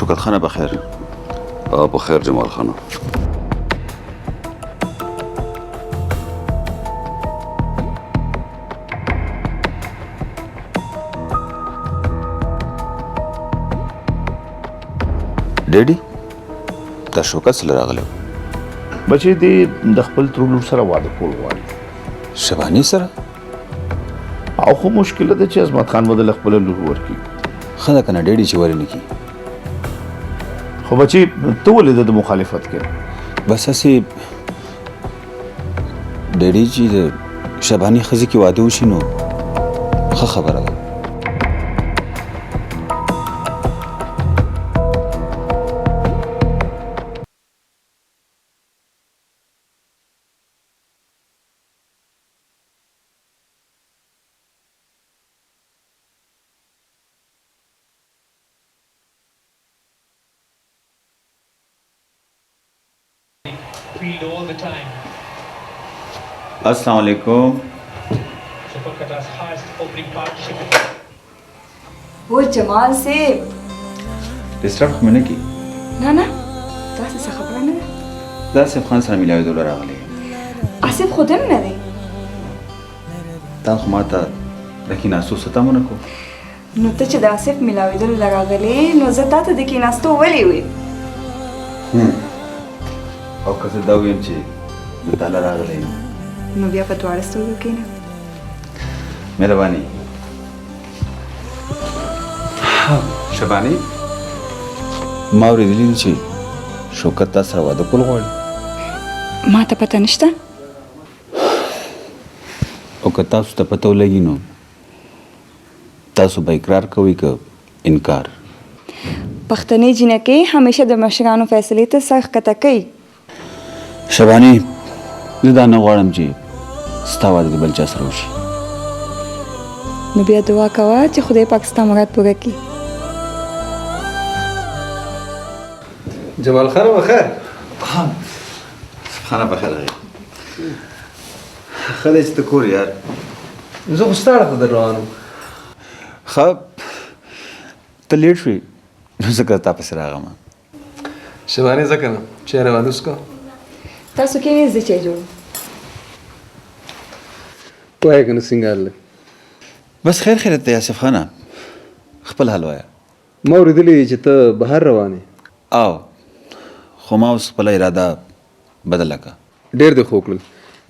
شوکت خانه بخیر. په خیر جمال خانه. ډیډي دا شوکت څه له راغلی و؟ بچې دی د خپل ترور لور سره واده کول غواړي. شبانې سره؟ او خو مشکله ده چې عظمت خان به د خپله لور ورکړي. ښه ده که نه ډیډي چې ورې نه کړي. خو بچې ته ولې د ده مخالفت کوې؟ بس هسې ډیډي چې د شبانې ښځې کې واده وشي نو ښه خبره ده. Field all the time. السلام علیکم. So Kolkata's highest opening partnership. و جمال صاحب. ډسټرب خو مې نه کړي؟ نه نه، داسې څه خبره نه ده. د آصف خان سره میلاوېدو له راغلی یم. آصف خو دننه دی. تا خو ما ته د کښېناستو څه تمه نه کوم. نو ته چې د آصف میلاوېدلو له راغلې نو زه تا ته د کښېناستو ولې ویم؟ او که زه دا ووایم چې زه تا له راغلی یم؟ نو بیا په دواړه سترګو کښېنه. مهرباني. شبانې، ما اورېدلي دي چې شوکت تا سره واده کول غواړي. ما ته پته نشته. او که تاسو ته پته ولګي نو تاسو به اقرار کوئ که انکار؟ پښتنې جینکۍ همیشه د مشرانو فیصلې ته سر ښکته کوي. شبانې، زه دا نه غواړم چې ستا واده د بل چا سره وشي. نو بیا دعا کوه چې خدای پاک ستا مراد پوره کړي. جمال خانه بخیر. خانه بخیر راغی. ښه دی چې ته کور یار. زه خو ستا اړخ ته در روان وم. ښه ته لیټ شوې نو ځکه تا پسې راغلم. شبانې ځه که نه چای روان وڅکو. تاسو کښېنئ زه چای جوړوم. وایه که نه څنګه حال دی؟ بس خیر خیرت دی آصف خانه، خپل حال وایه. ما اورېدلي دي چې ته بهر روان یې. او خو ما اوس خپله اراده بدله کړه. ډېر دې ښه وکړل،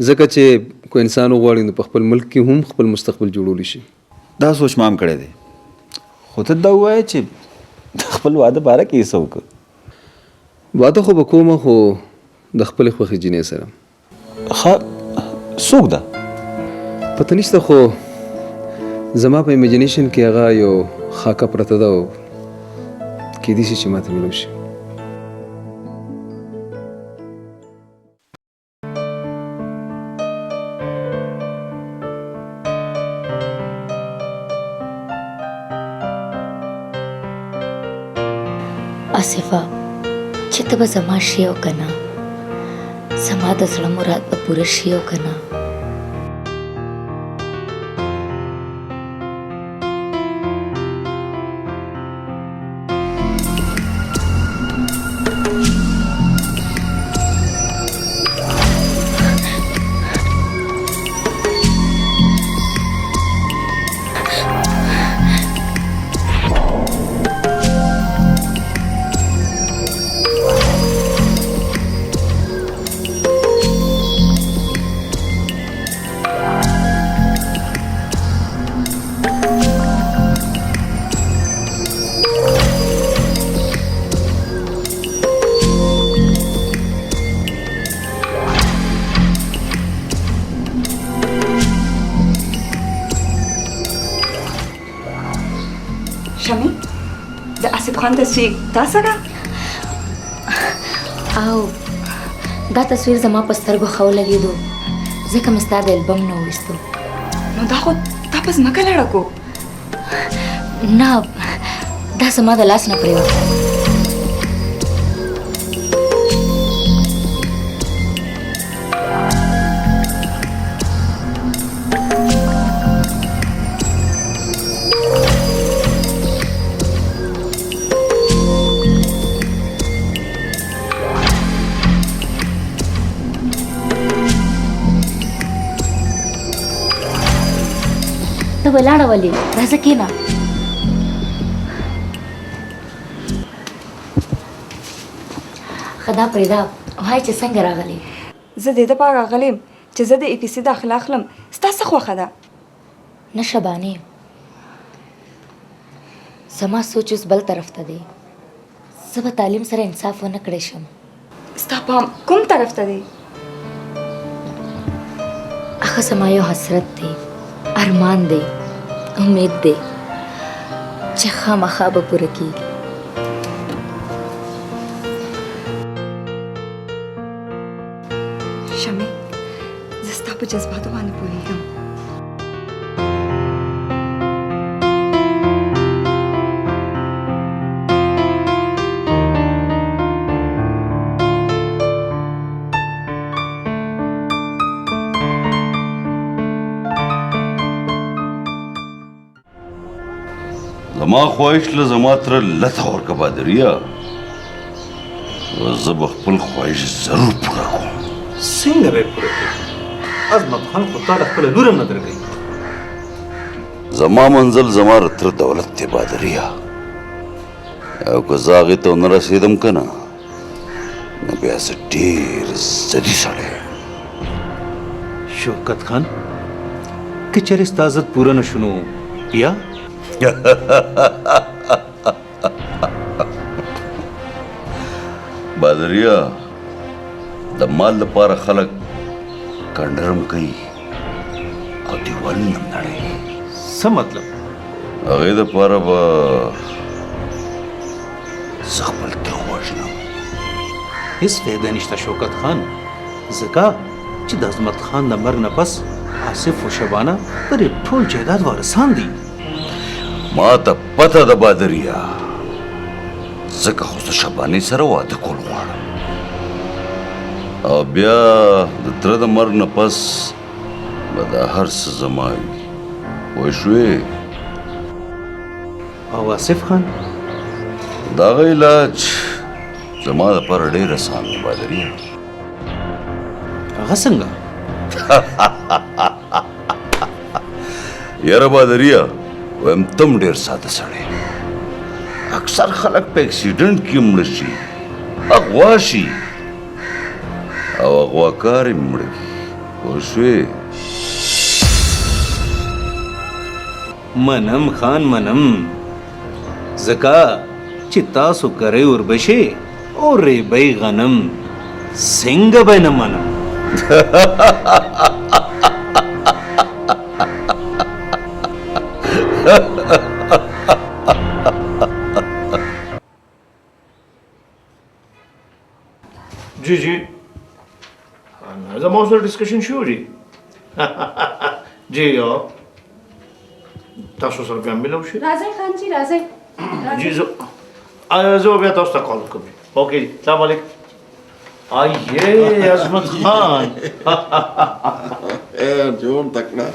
ځکه چې که انسان وغواړي نو په خپل ملک کې هم خپل مستقبل جوړولی شي. دا سوچ ما هم کړی دی، خو ته دا ووایه چې د خپل واده باره کې یې څه وکړه؟ واده خو به کوم، خو د خپلې خوښې جینۍ سره. ښه څوک ده؟ پته نشته، خو زما په imagination کې هغه یو خاکه پرته ده او کیدای شي چې ماته میلاو شي. آصفه، چې ته به زما شې او که نه، زما د زړه مراد به پوره شي او که نه؟ شمعې، د آصف خان تصویر تا سره؟ او دا تصویر زما په سترګو ښه ولګېدو، ځکه مې ستا د البم نه وویستو. نو دا خو تا په ځمکه لړه کو؟ نه، دا زما د لاس نه پرېوت. ته ولاړه ولې؟ راځه کښېنه. ښه دا پرېږده، وایه چې څنګه راغلې؟ زه دې دپاره راغلې یم چې زه د ای پي سي داخله اخلم. ستا څه خوښه ده؟ نه شبانې، زما سوچ اوس بل طرف ته دی. زه به تعلیم سره انصاف ونه کړی شم. ستا پام کوم طرف ته دی؟ هغه زما یو حسرت دی، ارمان دی، امید دی چې خامخا به پوره کیږي. شمع، زه ستا په جذباتو باندې پوهېږم. زما خواهش له زما تره لته ورکه بادریا، زه به خپل خواهش ضرور پوره کوم. څنګه به یې پوره کړې؟ عظمت خان خو تا له خپله لور هم نه درکوي. زما منزل زما د تره دولت دی بادریا، او که زه هغې ته ونه رسېدم که نه، نو بیا زه ډېر ضدي سړی یم. شوکت خان، که چېرې ستا ضد پوره نه شو نو بیا؟ بادریا، د مال لپاره خلک کنډرم کوي او دیوالونه هم نړوي. څه مطلب؟ هغې دپاره به زه خپل تره ووژنم. هېڅ فایده نشته شوکت خان، ځکه چې د عظمت خان د مرګ نه پس آصف او شبانه د دې ټول جایداد وارثان دي. ما ته پته ده بادریا، ځکه خو زه شبانې سره واده کول غواړم، او بیا د تره د مرګ نه پس به دا هر څه زما وي. پوه شوې؟ او آصف خان؟ د هغه علاج زما دپاره ډېر اسان دی بادریا. هغه څنګه؟ یاره بادریا، وایم ته هم ډېر ساده سړی. اکثر خلک په اکسیډنټ کې مړه شي، اغوا شي، او اغواکار یې مړه کړي. پوه شوې؟ منم خان منم، ځکه چې تاسو کرئ اوربشې او ریبئ غنم، څنګه به نه منم؟ جی جی، زما سره ډسکشن شوی دی. جی تاسو سره بیا ملو شي. راځئ خان جی، راځئ. جی زه زه بیا تاسو ته کال کوم. اوکې، السلام علیکم. آیې عظمت خان، جوړ تکړه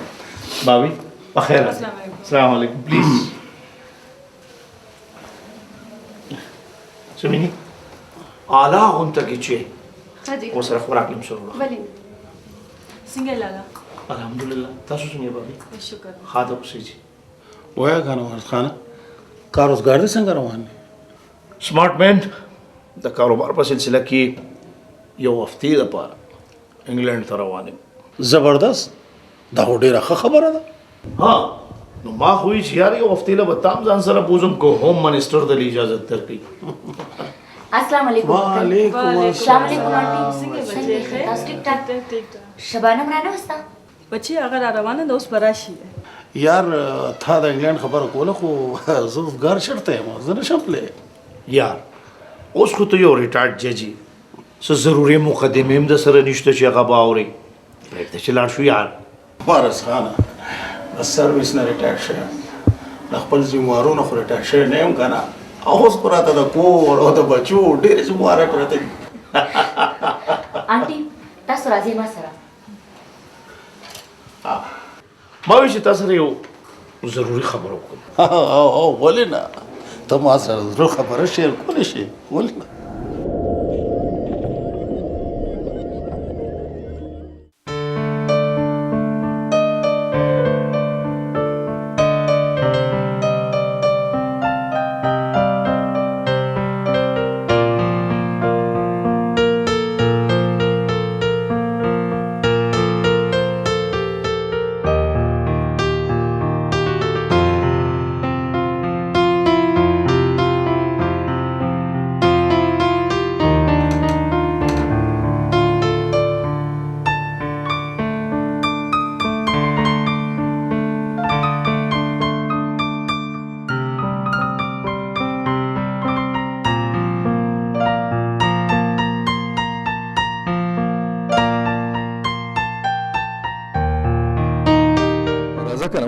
بابي، بخیر. السلام علیکم. پلیز سمینی اعلی غونته کې چې ورسره خوراک لم سره. بلې څنګه لالا؟ الحمدلله، تاسو څنګه بابي؟ شکر، خاطر اوسئ. جی وایه کنه وارث خانه، کار روزګار دې څنګه روان دی؟ سمارټ مین، د کاروبار په سلسله کې یو هفتې دپاره انګلینډ ته روان یم. زبردست، دا خو ډېره ښه خبره ده. ها نو ما خو یې چې یار یو هفتې له به تا هم ځان سره بوځم، که هوم منسټر د له اجازت درکوي. السلام علیکم. وعلیکم السلام علیکم آنټي، څنګه یې؟ تاسو ټیک ټاک؟ شبانه هم رانه وسته؟ بچي هغه را روانه ده، اوس به راشي. یار تا د انګلینډ خبره کوله، خو زه اوزګار چېرته یم، زه نه شم تللی. یار اوس خو ته یو ریټایرډ جج یې، څه ضروري مقدمې هم در سره نشته چې هغه به اورې. پرېږده چې لاړ شو یار. وارث خانه، د سرویس نه ریټایرډ شوی یم، د خپل ذموارو نه خو ریټایرډ شوی نه یم که نه. او اوس خو راته د کور او د بچو ډېرې ذموارۍ پرته دي. آنټي تاسو راځئ ما سره. ما ویل چې تا سره یو ضروري خبره وکړم. او ولې نه، ته ما سره ضرور خبره شیر کولی شې، ولې نه؟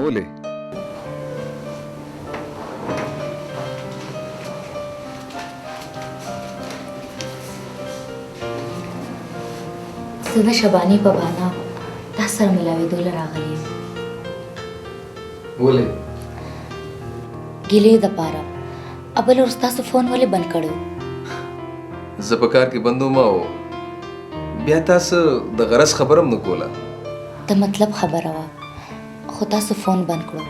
ولې؟ زه د شبانې په بهانه تا سره ملاوېدو له راغلې یم. ولې؟ ګیلې دپاره. بله ورځ تاسو فون ولې بند کړی و؟ زه په کار کې بند وم او بیا تاسو د غرض خبره هم نه کوله. د مطلب خبره وه، خو تاسو فون بند کړو.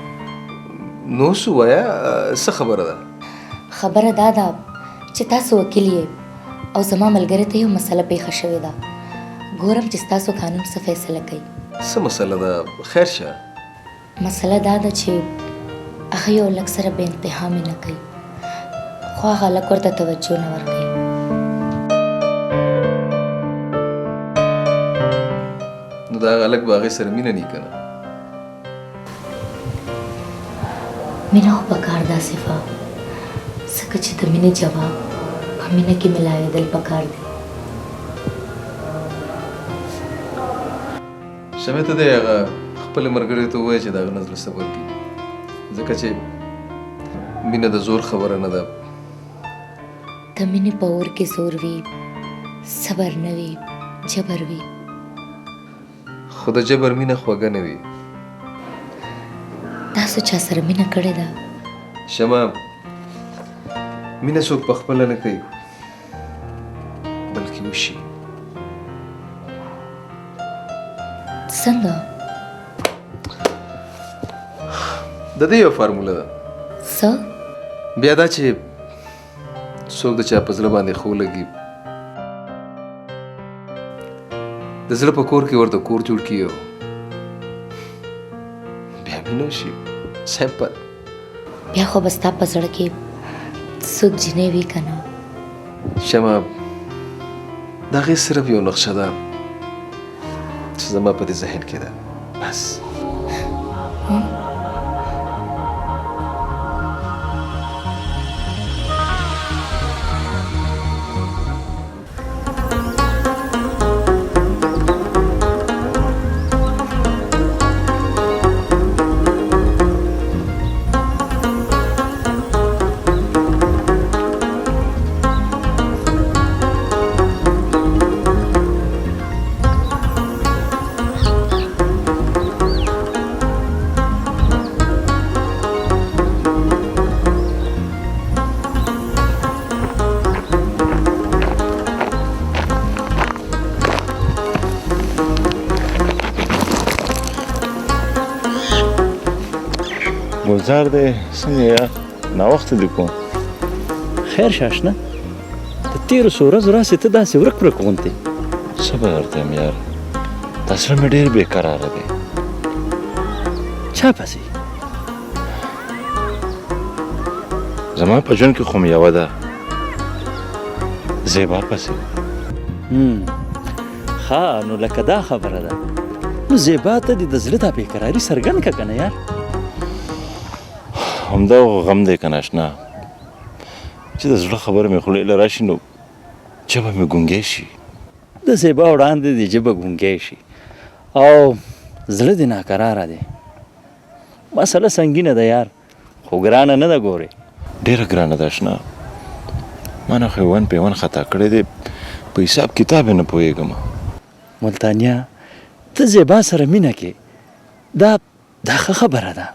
نو اوس ووایه څه خبره ده؟ خبره دا ده چې تاسو وکیل یئ او زما ملګري ته یو مسله پیښه شوې ده. ګورم چې ستاسو قانون څه فیصله کوي. څه مسله ده؟ خیر شه. مسله دا ده چې هغه یو هلک سره بې انتها مینه کوي، خو هغه هلک ورته توجه نه ورکوي. نو دا هغه هلک به هغې سره مینه نه که نه؟ مینه خو پکار ده آصفه، ځکه چې د مینې جواب په مینه کې ملاوېدل پکار دي. شمع ته دی هغه خپلې ملګرې ته ووایه چې د هغه نه زړه صبر کړي، ځکه چې مینه د زور خبره نه ده. د مینې په اور کې زور وي، صبر نه وي، جبر وي. خو د جبر مینه خوږه نه وي. تاسو چا سره مینه کړې ده؟ شمع، مینه څوک په خپله نه کوي، بلکې وشي. څنګه؟ د دې یو فارموله ده. څه؟ بیا دا چې څوک د چا په زړه باندې ښه ولګي، د زړه په کور کې ورته کور جوړ کړي او بیا مینه وشي. سمپل. بیا خو به ستا په زړه کې څوک جینۍ وي که نه؟ شمع، د هغې صرف یو نقشه ده چې زما په دې ذهن کې ده، بس. ګلزار دی، څنګه یې؟ ناوخته دې کوم. خیر شه اشنا، د تېرو څو ورځو راهسې ته داسې ورک ورک غوندې. څه به درته وایم یار، دا زړه مې ډېر بې قراره دی. چا پسې؟ زما په ژوند کې خو مې یوه ده، زیبا پسې. ښه نو لکه دا خبره ده، نو زیبا ته دې د زړه دا بېقراري څرګند کړه که نه یار. همدا غم دی که نه اشنا، چې د زړه خبره مې خولې له راشي نو ژبه مې ګونګی شي. د زیبا وړاندې دې ژبه ګونګی شي او زړه دې ناکراره دی. مسله سنګینه ده یار، خو ګرانه نه ده. ګورې ډېره ګرانه ده اشنا، ما نه خو یې ون پې ون خطا کړی دی، په حساب کتاب یې نه پوهېږم. ملتانیا، ته زیبا سره مینه کې، دا دا ښه خبره ده.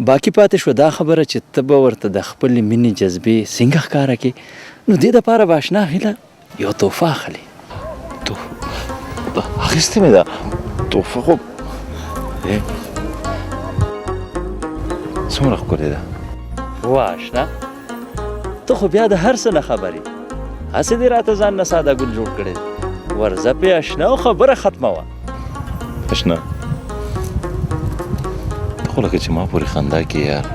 باقي پاتې شوه دا خبره چې ته به ورته د خپلې مینې جذبې څنګه ښکاره کړې، نو دې دپاره به اشنا هیله یو تحفه اخلي. تحفه اخیستې مې ده، تحفه خو څومره ښکلې ده. واه اشنا، ته خو بیا د هر څه نه خبر یې، هسې دې راته ځان نه ساده ګل جوړ کړی دی. ورځه پې اشنا او خبره ختمه وه. اشنا، ته خو لکه چې ما پورې خندا کې یار.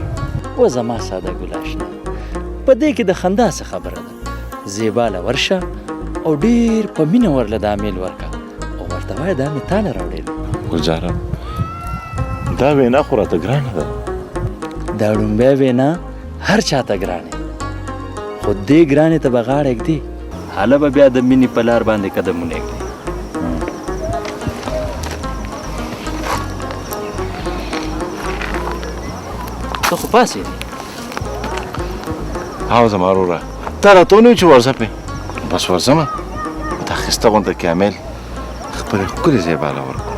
و زما ساده ګل اشنا، په دې کې د خندا څه خبره ده؟ زیبا له ورشه او ډېر په مینه ورله دا میل ورکه او ورته وایه دا مې تاله راوړی دی. ګلجاره، دا وینا خو راته ګرانه ده. دا ړومبی وینا هر چا ته ګرانه، خو دې ګرانې ته به غاړه ږدې، هله به بیا د مینې په لار باندې قدمونه ږدې. ته خو پاڅېدې. او زما وروره تا راته ونه ویل چې ورځه پرې، بس ورځمه. دا ښایسته غونډه کامل خپلې ښکلې زیبا له ورکړو.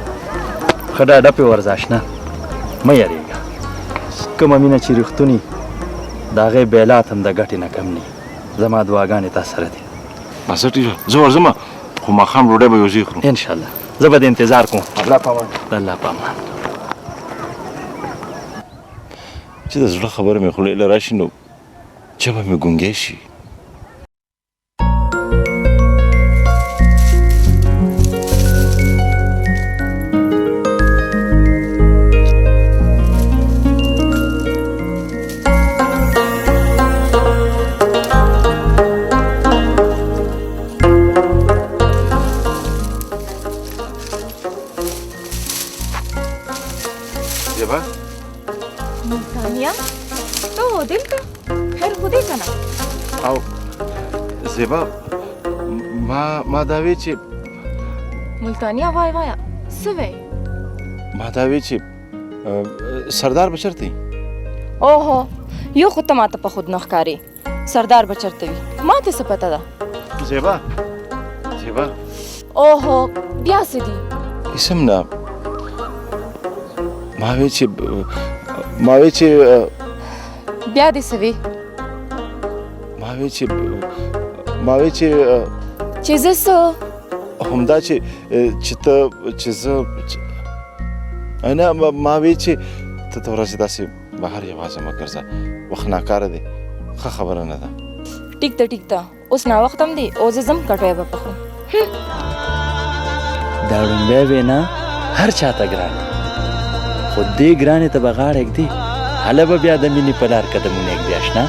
ښه ډاډه پرې ورځه اشنا، مه یریږه. کومه مینه چې رښتوني د هغې بیلات هم د ګټې نه کم نی. زما دعاګانې تا سره دي. بس ټیک شو، زه ورځم، خو ماښام ډوډۍ به یو ځای خورو. انشاءالله، زه به د انتظار کوم. الله په امان. د الله په امان. چې د زړه خبره مې خولې له راشي نو ژبه مې ګونګی شي. زیبا؟ ملتانیا ته دلته خیر خو دی که نه؟ او زیبا، ما دا وی چې ملتانیا وای وایه څه وی؟ ما دا وی چې سردار به چېرته وي؟ اوهو، یو خو ته ماته په خود نه ښکارې. سردار به چېرته وي؟ ما ته څه پته ده؟ زیبا، زیبا. اوهو، بیا څه دي؟ هېڅ هم نه. ما وی چې ما وی چې بیا دې څه وی؟ ما وی چې ما وی چې چې زه څه؟ همدا چې چې ته چې زه نه، ما وی چې ته د ورځې داسې بهر یوازې مه ګرځه، وخت ناکاره دی، ښه خبره نه ده. ټیک ده ټیک ده، اوس ناوخته هم دی او زه ځم کټوی به پخوم. دا ړومبی وینا هر چا ته ګرانه، خو دې ګرانې ته به غاړه ږدې، هله به بیا د مینې په لار قدمونه ږدې اشنا.